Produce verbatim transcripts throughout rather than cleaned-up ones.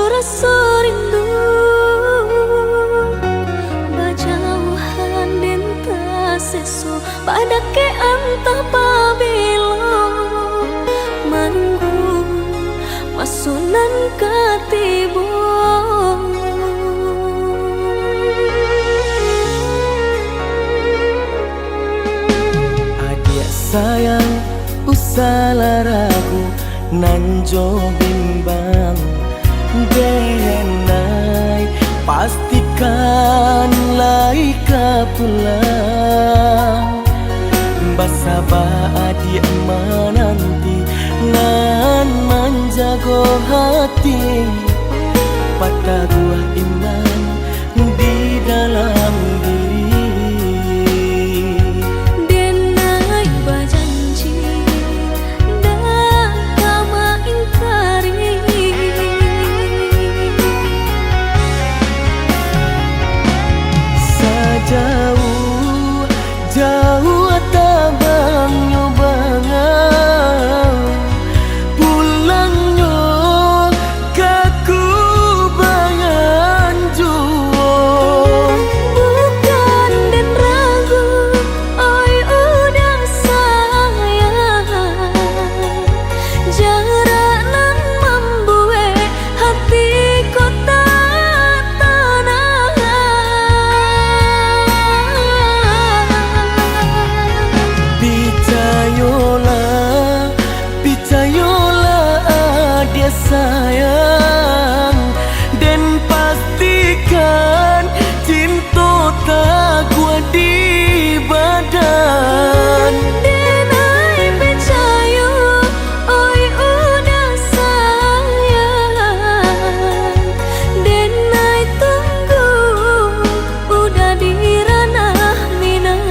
Raso rindu bajauhan den taseso, badakek antah pabilo, manunggu maso nan ka tibo. Adiak sayang, usahlah ragu, nan jo bimbang. Den ai, pastikan lai ka pulang. Basaba adiak mananti, nan manjago hati, pataguah iman di dalam diri. Den ai bajanji, ndak ka maingkari. Sajauah jauah tabangnyo bangau, pulangnyo ka kubangan juo. Bukan den ragu, oi uda sayang, jarak nan mambuek hati ko tak tanang. Picayolah, picayolah, adiak sayang, den pastikan cinto taguah di badan. Den ai picayo, oi uda sayang, den ai tunggu uda di ranah Minang.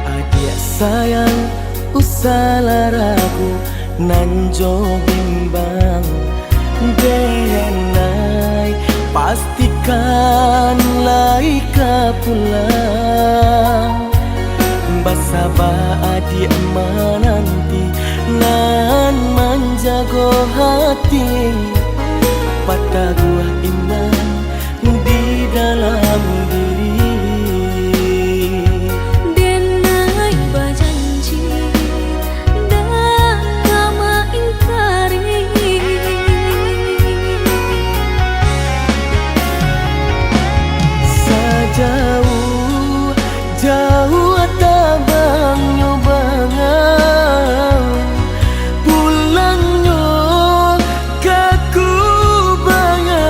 Adiak sayang, usahlah ragu, nan jo bimbang. Den ai, pastikan lai ka pulang. Basaba adiak mananti, nan manjago hati, pataguah iman di dalam diri. Den ai bajanji, ndak ka maingkari. Sajauah jauah tabangnyo bangau, pulangnyo ka kubangan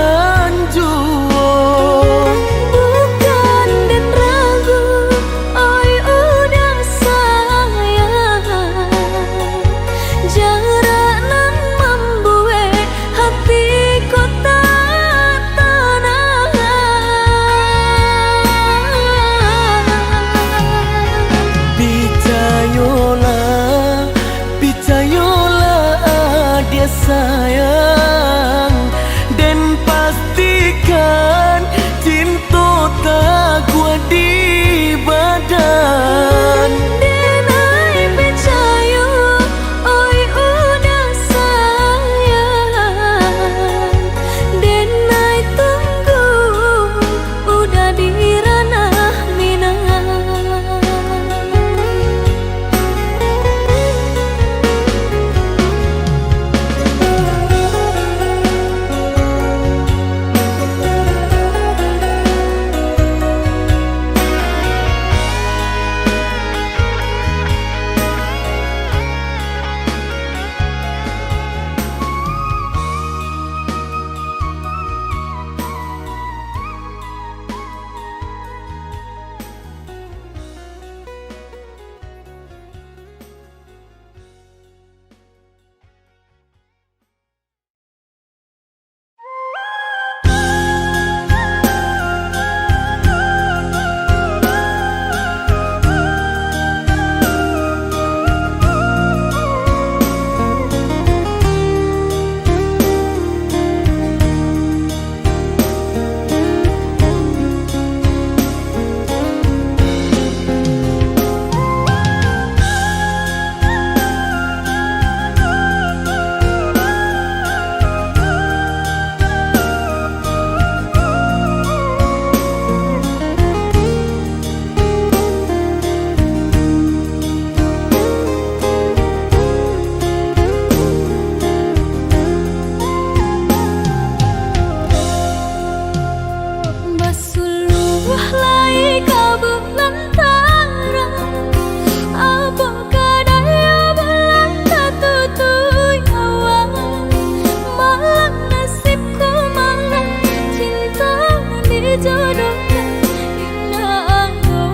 Jodohkan indak ado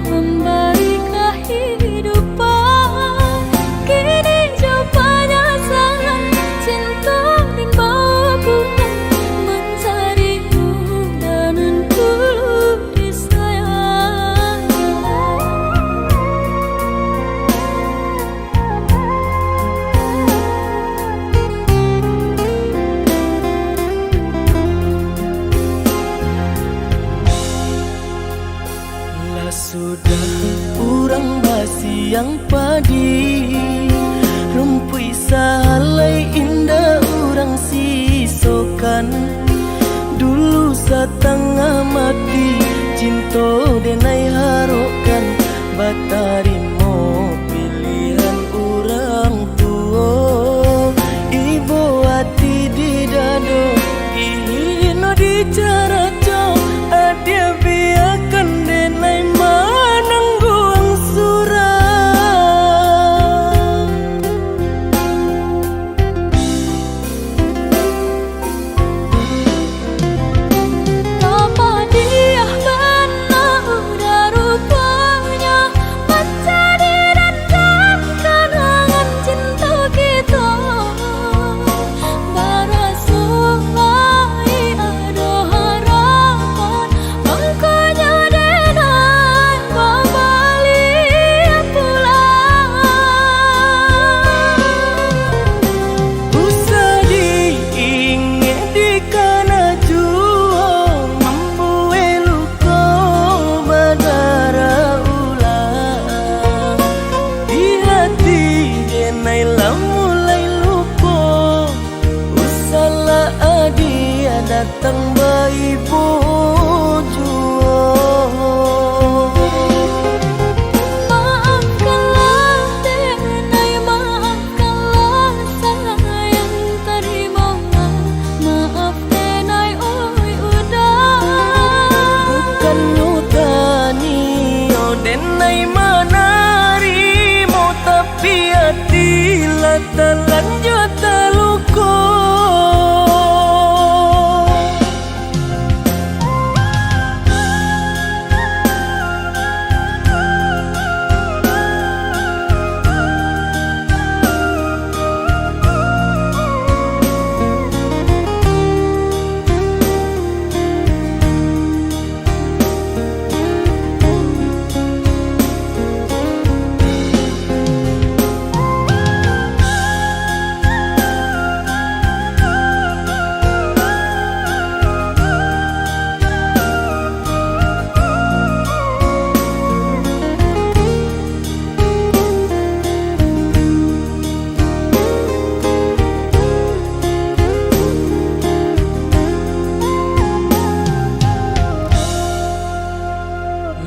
mambari kahidupan. Kini jo panyasalan, cinto nan babulan, mancari nan dulu disayang. Lah sudah urang basiang padi, rumpuik sahalai indak urang sisokan. Dulu satangah mati, cinto denai harokkan, batarimo pilihan urang tuo. Ibo ati di dado, dihino dicaraco, adia biakan denai manangguang surang. Tapadiah bana udah ruponyo, mancari dandam kanangan cinto kito. Baraso lai ado harapan, mangkonyo denai babaliak pulang. Usah diingek dikana juo, mambuek luko badarah ulang. Di hati denai lah mulai luko, usahlah adia datang baibo juo. Maafkanlah denai, maafkanlah sayang, tarimalah maaf denai, oi udah. Bukannyo tanio denai manarimo, tapi ati lah talanjua taluko.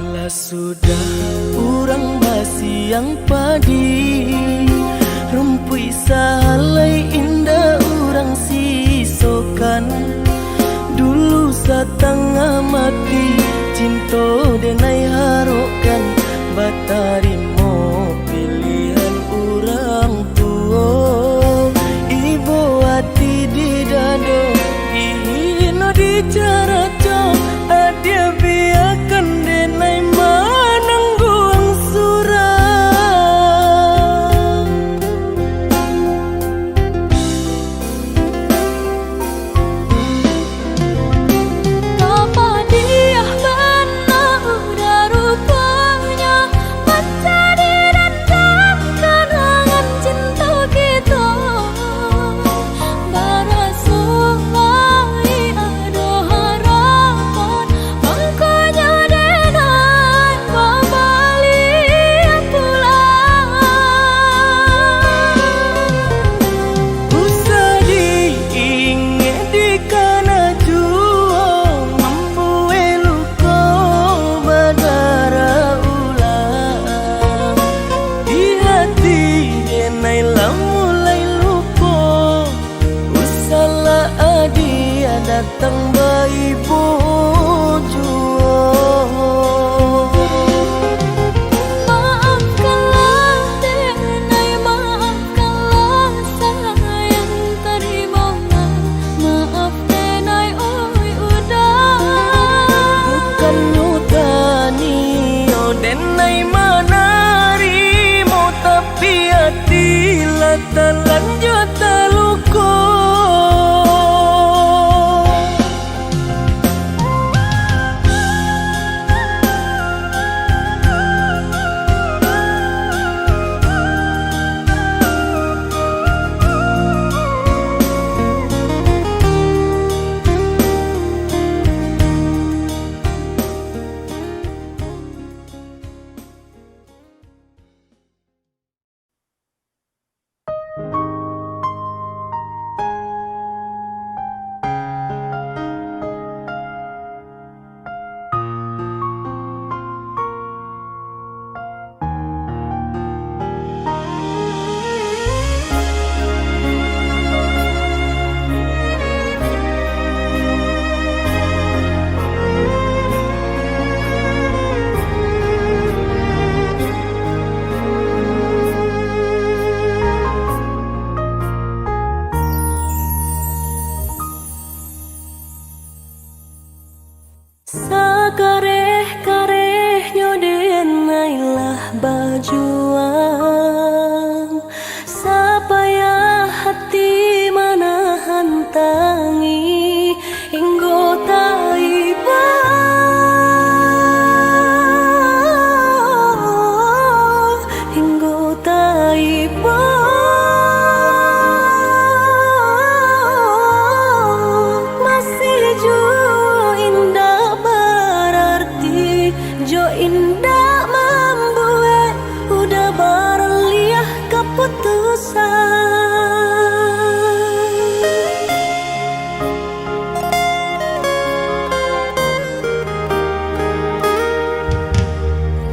Lah sudah urang basiang padi, rumpuik sahalai indak urang sisokan. Dulu satangah mati, cinto denai harokkan, batarimo pilihan urang tuo. Ibo ati di dado, dihino dicaraco, adia biakan denai manangguang surang. Ka Sakareh-karehnyo denai lah bajuang, sapayah hati manahan tangih, inggo taibo, inggo taibo. Masih juo indak bararti, jo indak mambuek udah baraliah kaputusan.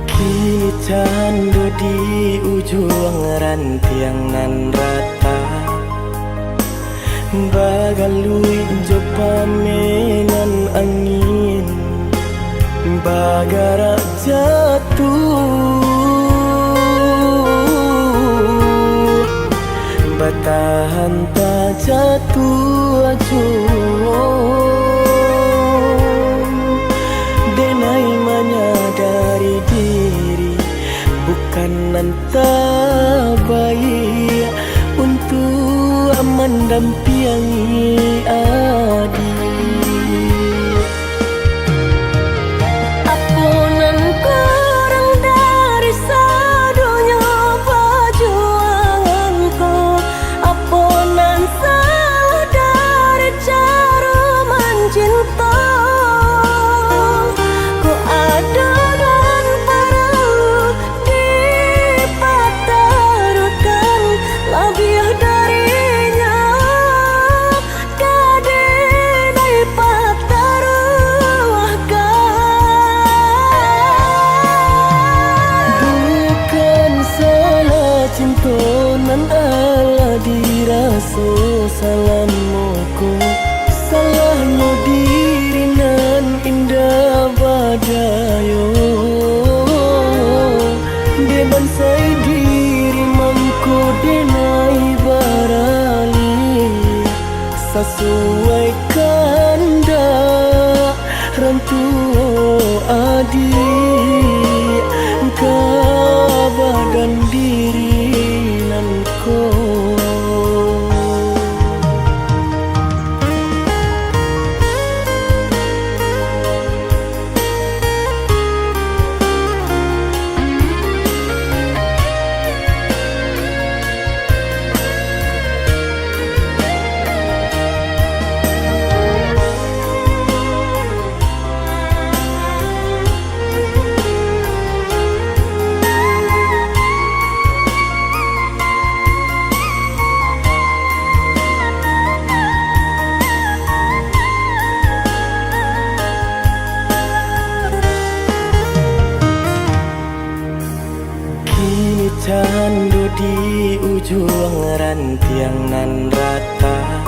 Kini cando di ujuang rantiang nan ratah, bagaluik jo pamenan angin, bagarak jatuah, batahan tajatuah juo. Denai manyadari diri bukan nan tabaiak untuak mandampiangi adik. Apo nan kurang dari sadonyo pajuangan ko? Apo nan salah dari caro mancinto? Kok ado nan paralu dipataruahkan labiah dari nyo? Ka denai pataruahkan. Bukan salah cinto nan alah diraso salamo ko, salahnyo diri nan indak badayo. Dek bansai diri mangko denai baralih, sasuai kandak rantuo adik ka badan diri nan ko. Kini cando di ujuang rantiang nan ratah,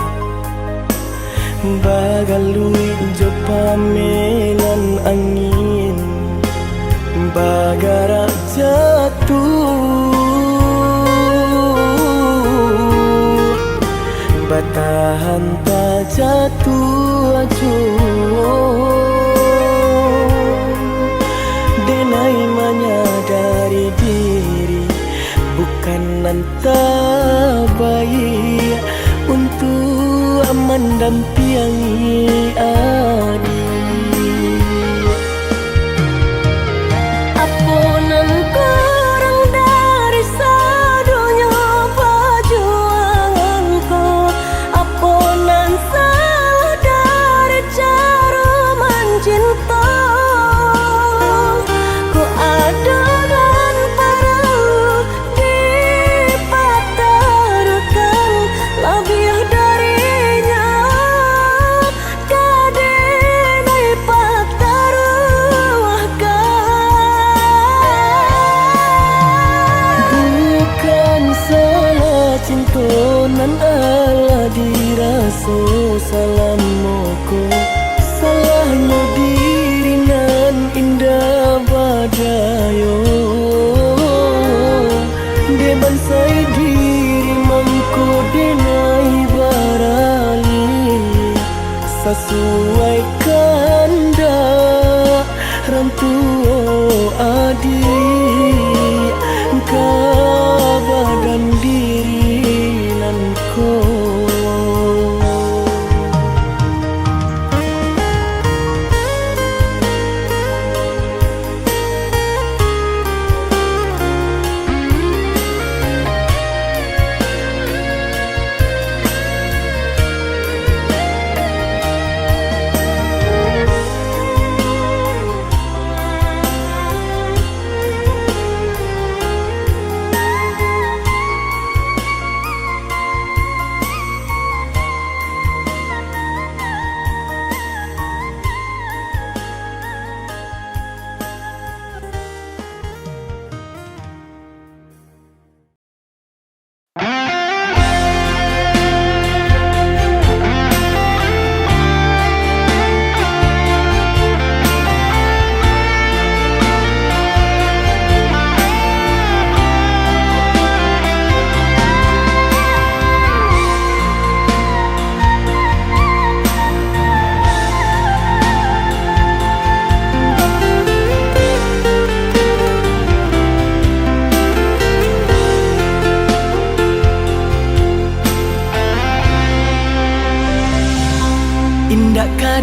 bagaluik jo pamenan angin, bagarak jatuah, batahan tajatuah juo. Denai manyadari diri bukan nan tabaiak untuak mandampiangi adik. Apo nan kurang dari sadonyo pajuangan ko? Apo nan salah dari caro mancinto? Kok ado nan paralu dipataruahkan labiah dari nyo? Ka denai pataruahkan. Bukan salah cinto nan alah diraso salamo ko, salahnyo diri nan indak badayo. Dek bansai diri mangko denai baralih, sasuai kandak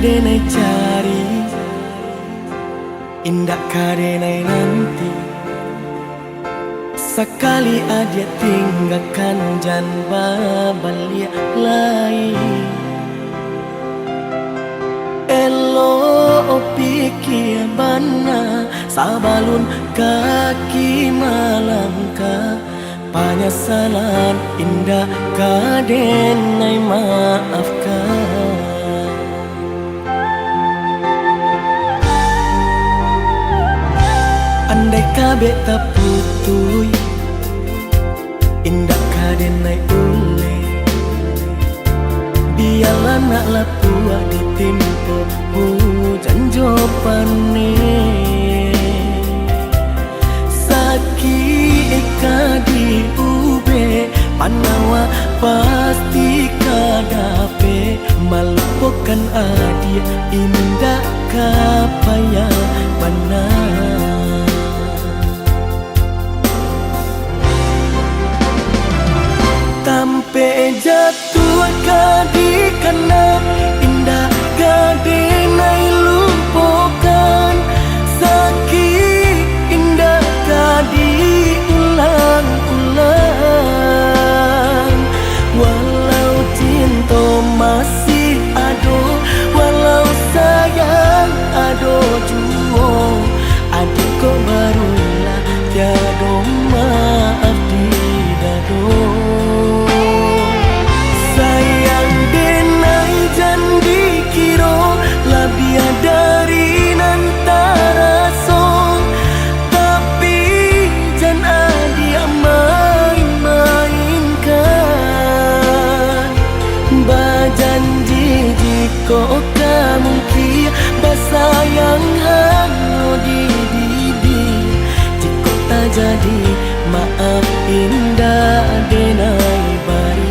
denai cari, indak ka denai nanti. Sakali adiak tinggakan, jan babaliak lai. Elok pikia bana sabalun kaki malangkah. Panyasalan indak ka denai maafkan. Andai kabek taputuih, indak ka denai uleh. Bialah nak lapuak ditimpo hujan jo paneh. Sakik ka diubek, panawa pasti ka dapek. Malupokan adiak indak ka payah bana. Tampek jatuah ka dikana, indak ka denai lupokan. Sakik indak ka diulang-ulang. Walau cinto masih ado, walau sayang ado juo, adiak kok barulah tiado maaf di dado. Sayang denai jan dikiro labiah dari nan taraso, tapi jan adiak main-mainkan. Bajanji jikok ka mungkin, basayang hanyo di didi. Jikok tajadi, maaf indak denai bari.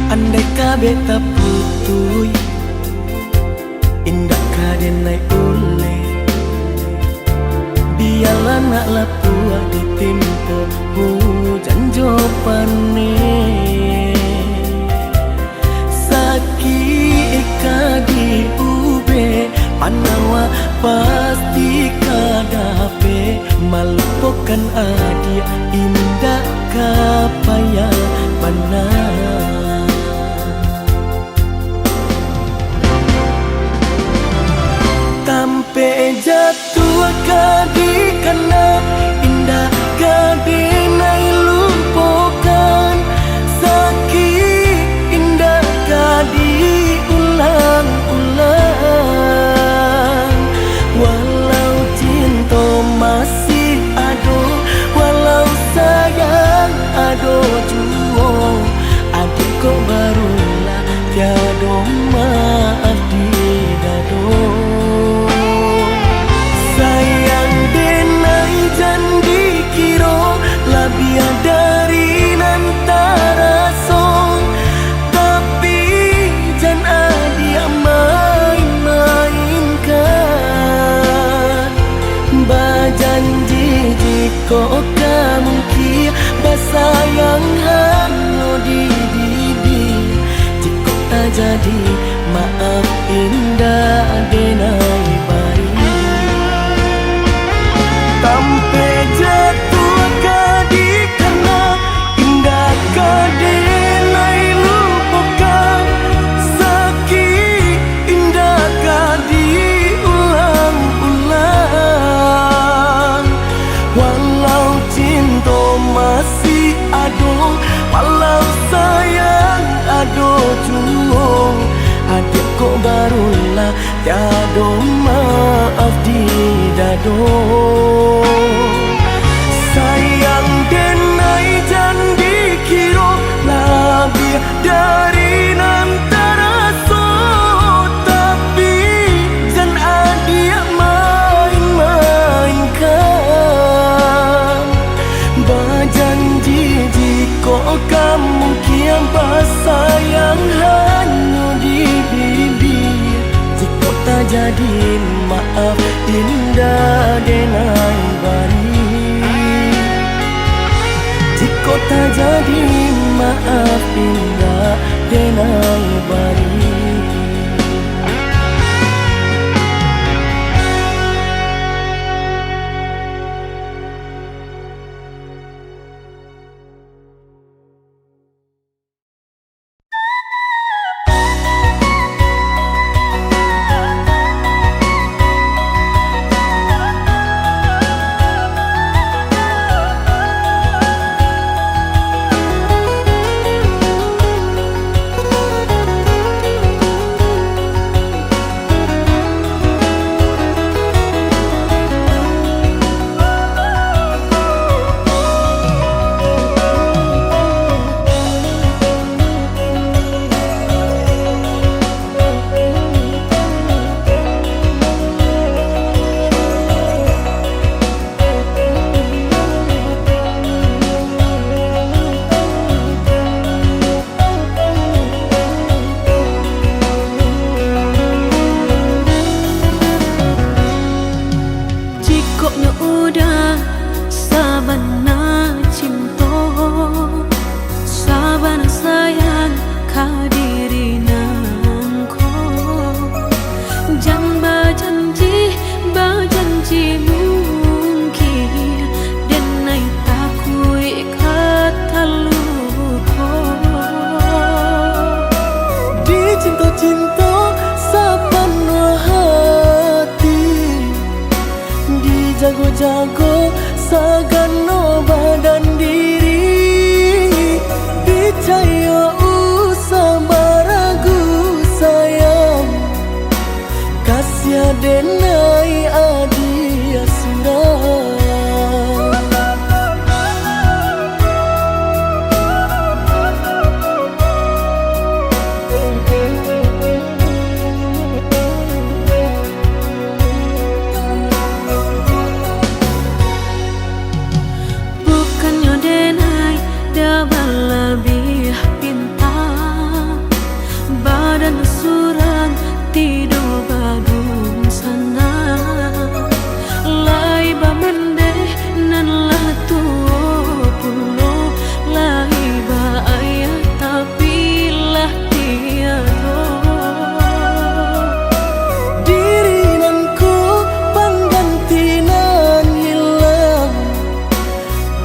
Andai kabek taputuih, indak ka denai uleh. Bialah nak lapuak ditimpo hujan jo paneh. Sakik ka diubek, panawa pasti ka dapek. Malupokan adiak indak ka payah bana. Tampek jatuah ka dikana, indak ka denai lupokan. Sakik indak ka diulang-ulang. Walau cinto masih ado, walau sayang ado juo, adiak kok barulah tiado maaf di dado. Sayang denai jan dikiro labiah dari nan taraso, tapi jan adiak main-mainkan. Bajanji jikok ka mungkin, basayang hanyo di didi. Jikok tajadi, maaf indak denai bari. Tampek jatuah ka dikana, indak ka denai lupokan. Sakik indak ka diulang-ulang. Walau cinto masih ado, walau sayang ado juo, adiak kok barulah tiado maaf di dado. Sayang denai Sayang ka diri nangko, jan bajanji, bajanji mungkin, den ai takuik ka taluko. Dicinto-cinto sapanuah hati, dijago-jago sagalo badan diri, picayo usah baragu sayang, kasiah den ai adiak surang. Bukannyo den ai dak balabiah pinta, badan surang tido badunsanak, lai bamandeh nan lah tuo pulo, lai baayah tapi lah tiado. Diri nan ko pangganti nan ilang,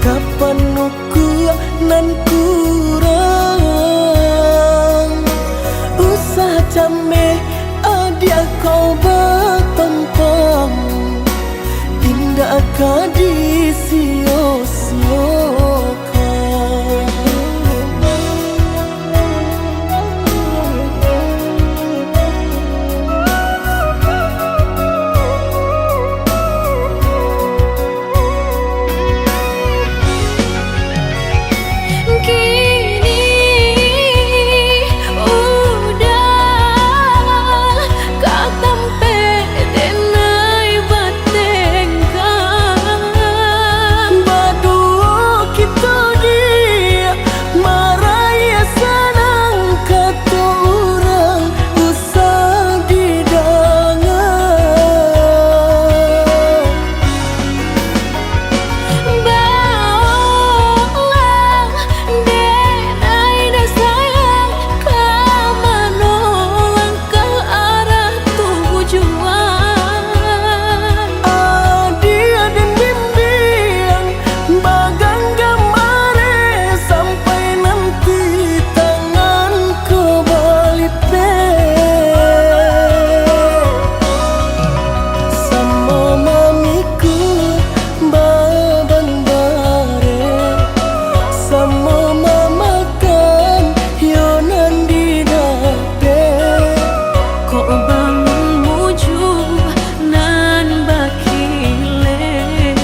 kapan ukuak nan kurang. Usah cameh adiak ko batompang, indak ka disio-siokan. Kini udah ka tampek den ai batengkah. Baduo kito di marayia sanang, kato urang usah didanga. Baolah den ai dah sayang, ka mano langkah arah tujuan. Adiak den bimbiang, baganggam areh sampai nanti tangan ko balipeh. Samo mamikua baban bareh, samo mamakan iyo nan didapek. Kok bangun mujua nan bakilek,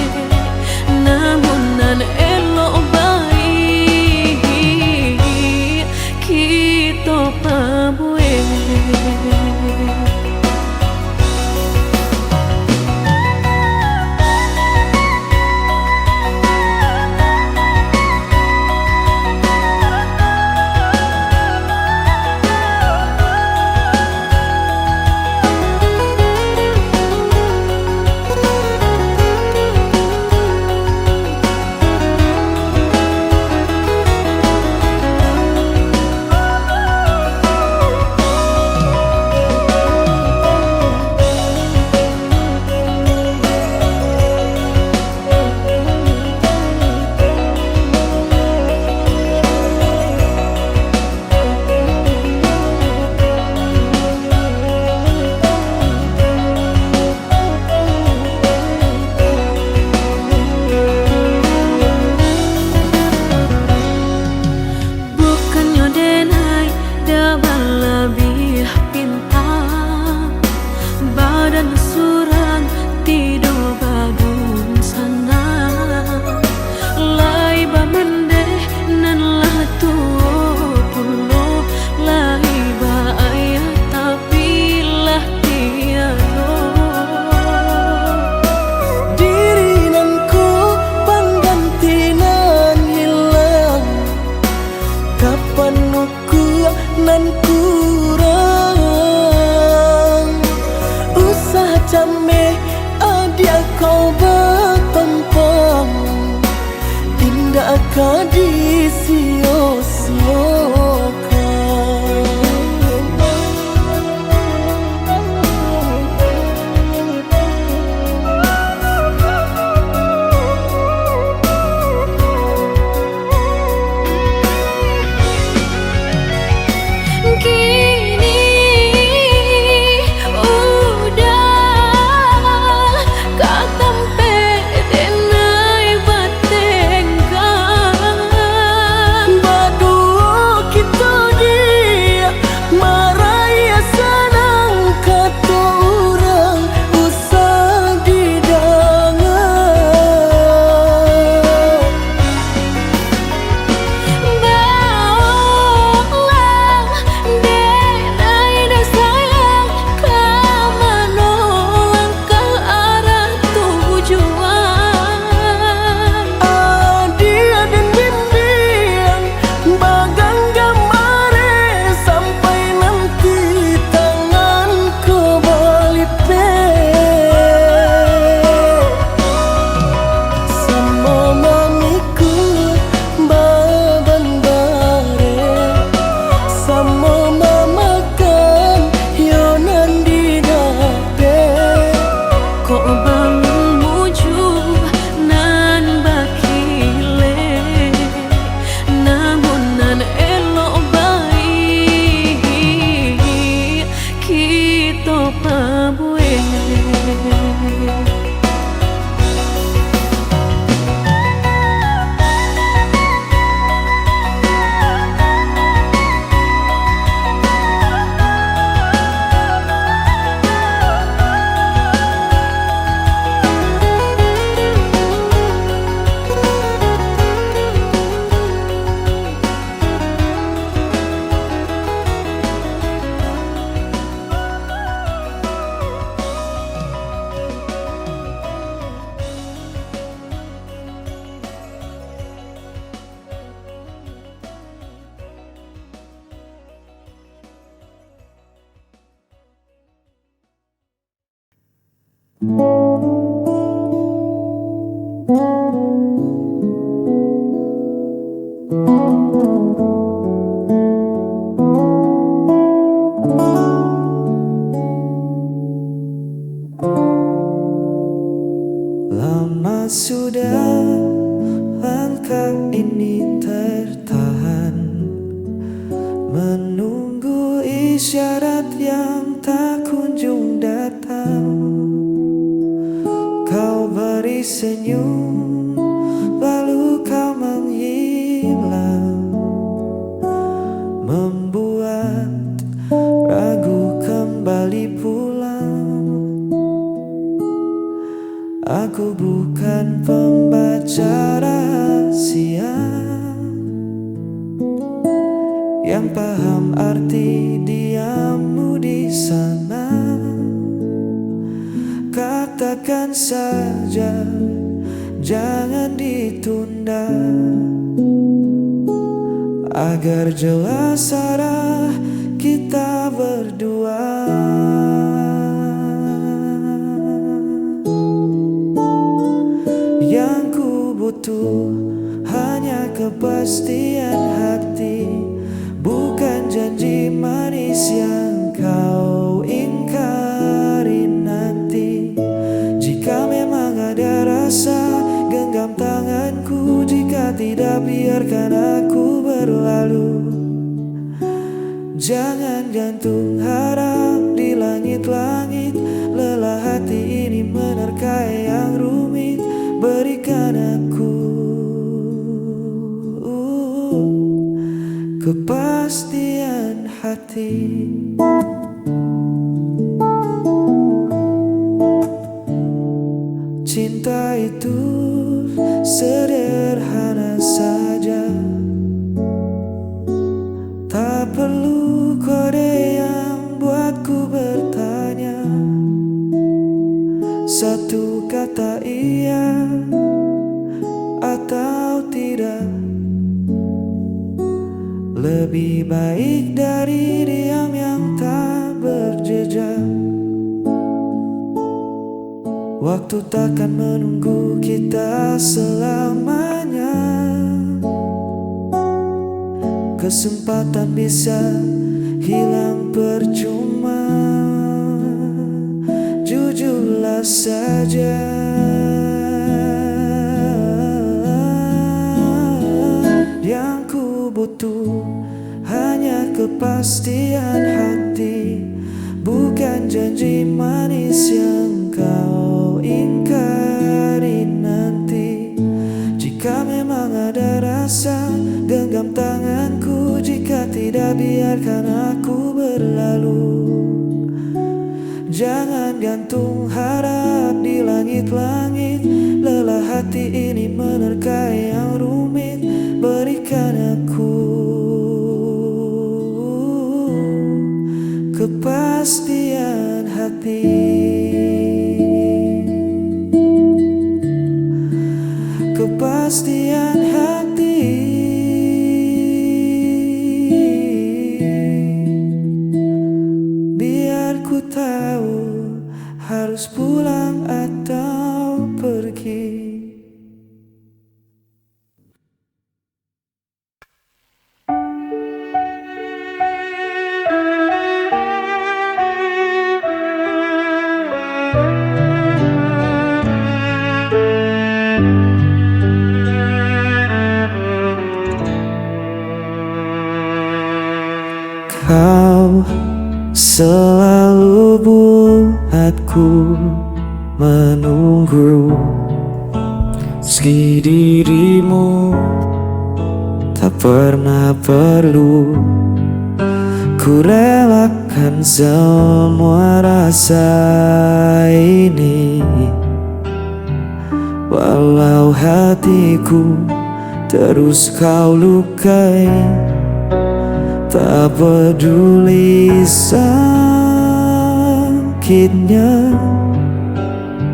namun nan elok baiak kito pabuek. Bukannyo den ai dah balabiah pinta, badan surang tido badunsanak, lai bamandeh nan lah tuo pulo, lai baayah tapi lah tiado. Diri nan ko pangganti nan ilang, kapan ukuak nan kurang. Usah cameh adiak ko batompang, indak ka disio-siokan. Lama sudah langkah ini tertahan, menunggu isyarat yang tak kunjung datang. Kau beri senyum, lalu kau menghilang, membuat ragu kembali pulang. Aku bukan pembaca rahasia yang paham arti diammu di sana. Katakan saja, jangan ditunda, agar jelas arah kita berdua. Yang ku butuh hanya kepastian hati, bukan janji manis yang kau ingkari nanti. Jika memang ada rasa, genggam tanganku. Jika tidak, biarkan aku berlalu. Jangan gantung harap di langit-langit. Lelah hati ini menerka yang rumit. Berikan aku kepastian hati. Cinta itu sederhana saja. Tak perlu kode yang buatku bertanya. Satu kata iya atau tidak, lebih baik dari diam yang tak berjejak. Waktu takkan menunggu kita selamanya. Kesempatan bisa hilang percuma. Jujurlah saja. Yang ku butuh hanya kepastian hati, bukan janji manis yang kau ingkari nanti. Jika memang ada rasa, genggam tanganku. Jika tidak, biarkan aku berlalu. Jangan gantung harap di langit-langit. Lelah hati ini menerka yang rumit. Berikan aku kepastian hati. Kepastian hati. Biar ku tahu harus pulang atau pergi. Kau selalu buatku menunggu, meski dirimu tak pernah perlu. Ku relakan semua rasa ini, walau hatiku terus kau lukai. Tak peduli sakitnya,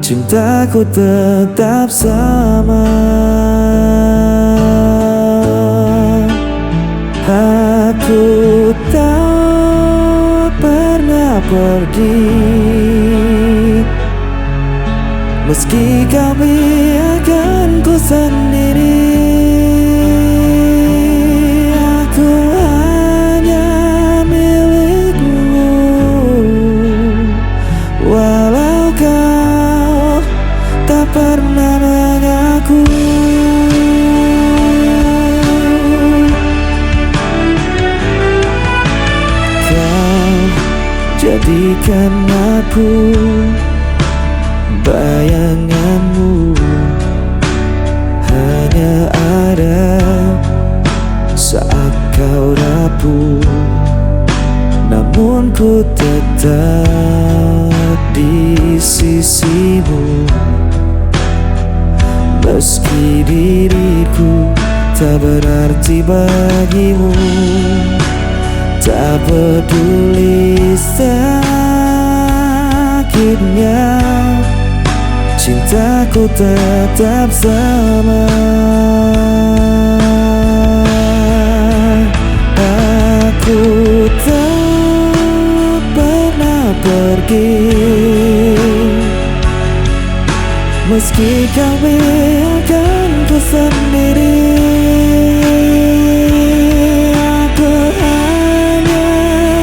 cintaku tetap sama. Aku tak pernah pergi, Meski kau biarkan ku sendiri, aku hanya milikmu. Walau kau tak pernah mengaku. Kau jadikan aku bayanganmu, hanya ada saat kau rapuh. Namun ku tetap di sisimu. Meski diriku tak berarti bagimu, tak peduli sakitnya, cintaku tetap sama. Aku tak pernah pergi. Meski kau biarkan ku sendiri, aku hanya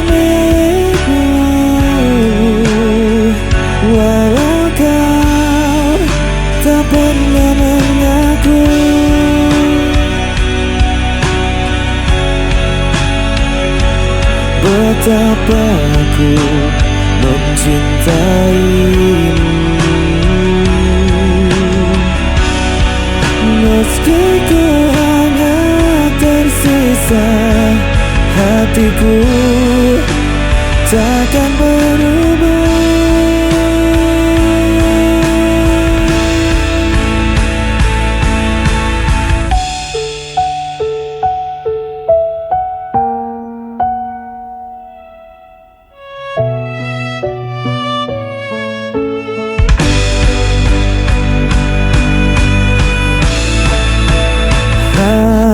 milikmu. Walau kau tak pernah mengaku betapa aku mencintaimu. Meski ku hanya tersisa, hatiku takkan berubah.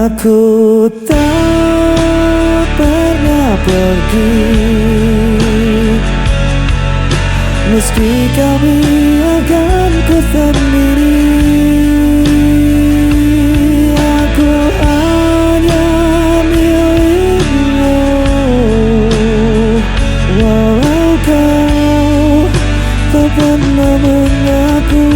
Aku tak pernah pergi, meski kau biarkan ku sendiri. Aku hanya milikmu, walau kau tak pernah mengaku.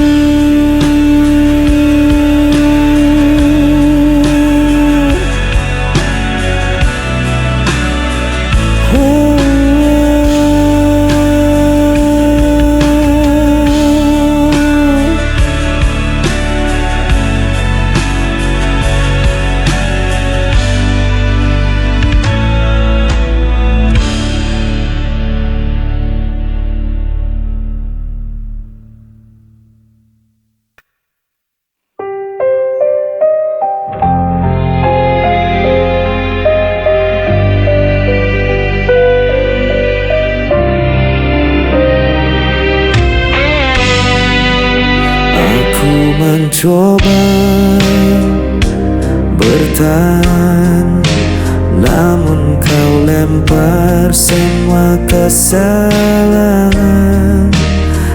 Aku mencoba bertahan, namun kau lempar semua kesalahan.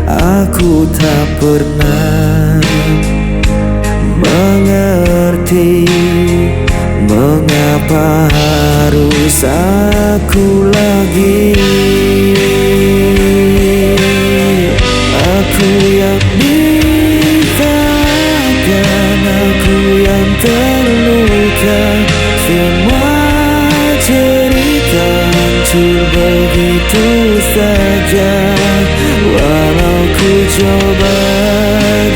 Aku tak pernah mengerti mengapa harus aku lagi. Aku yang disakitkan, aku yang terluka. Semua cerita hancur begitu saja. Walau ku coba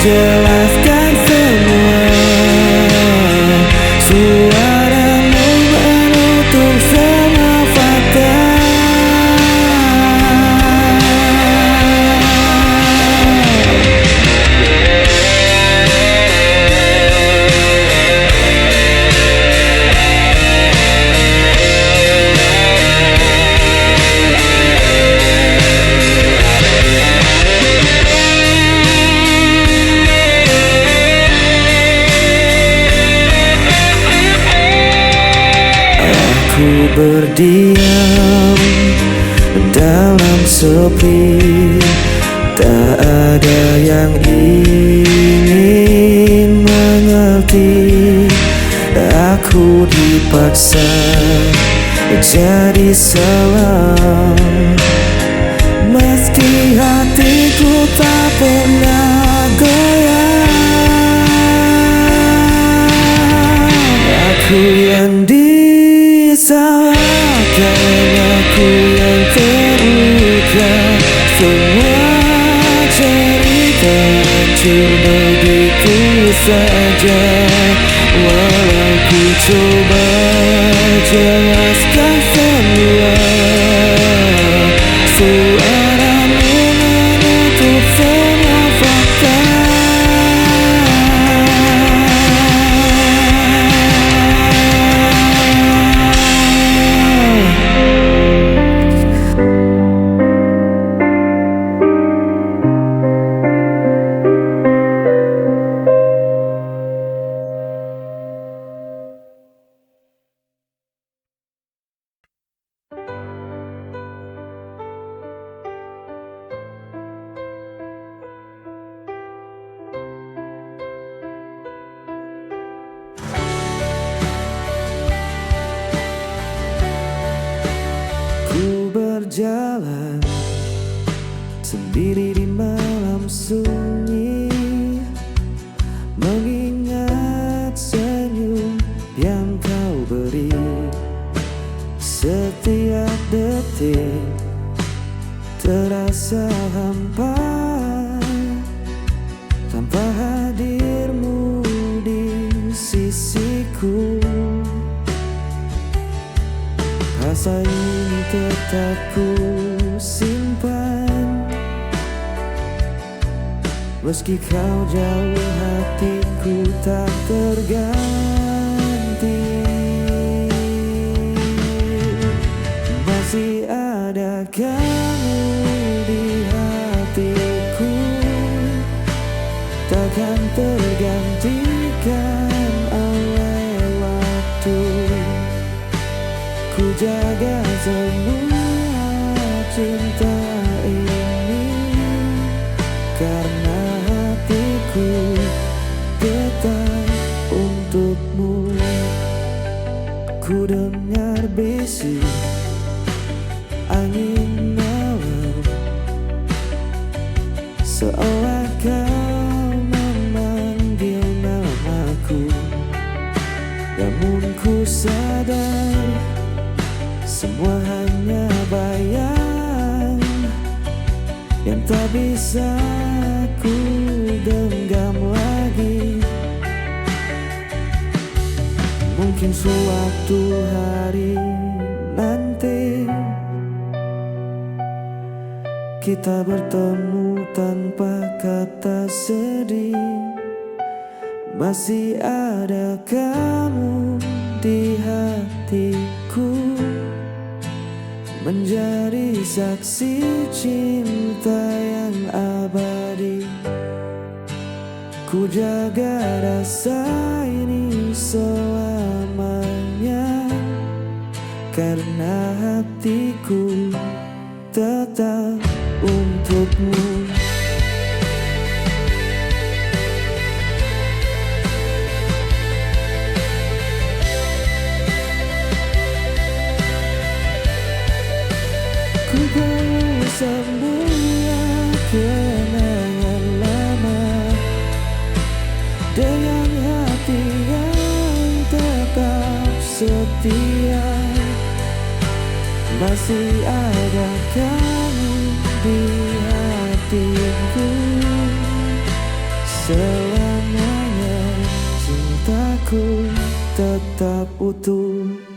jelaskan semua, suaramu menutup semua fakta. Aku berdiam dalam sepi, Tak ada yang ingin mengerti. Aku dipaksa jadi salam, meski hatiku tak pernah goyah. Aku yang disalahkan, aku yang terluka. Semua cerita hancur begitu saja. Walau ku coba jelaskan semua, suaramu menutup semua fakta. Ku berjalan sendiri di malam sunyi, mengingat senyum yang kau beri. Setiap detik terasa hampa tanpa hadirmu di sisiku. Rasa ini tetap ku simpan, meski kau jauh, hatiku tak terganti. Masih ada kamu di hatiku, takkan tergantikan oleh waktu. Ku jaga semua cinta ini, karena hatiku tetap untukmu. Ku dengar bisikan angin malam, seolah kau memanggil namaku. Namun ku sadar, semua hanya bayang yang tak bisa ku genggam lagi. Mungkin suatu hari nanti kita bertemu tanpa kata sedih. Masih ada kamu di hatiku, menjadi saksi cinta yang abadi. Ku jaga rasa ini selamanya, karena hatiku tetap untukmu. Ku bawa semua kenangan lama, dengan hati yang tetap setia. Masih ada kamu di hatiku, selamanya cintaku tetap utuh.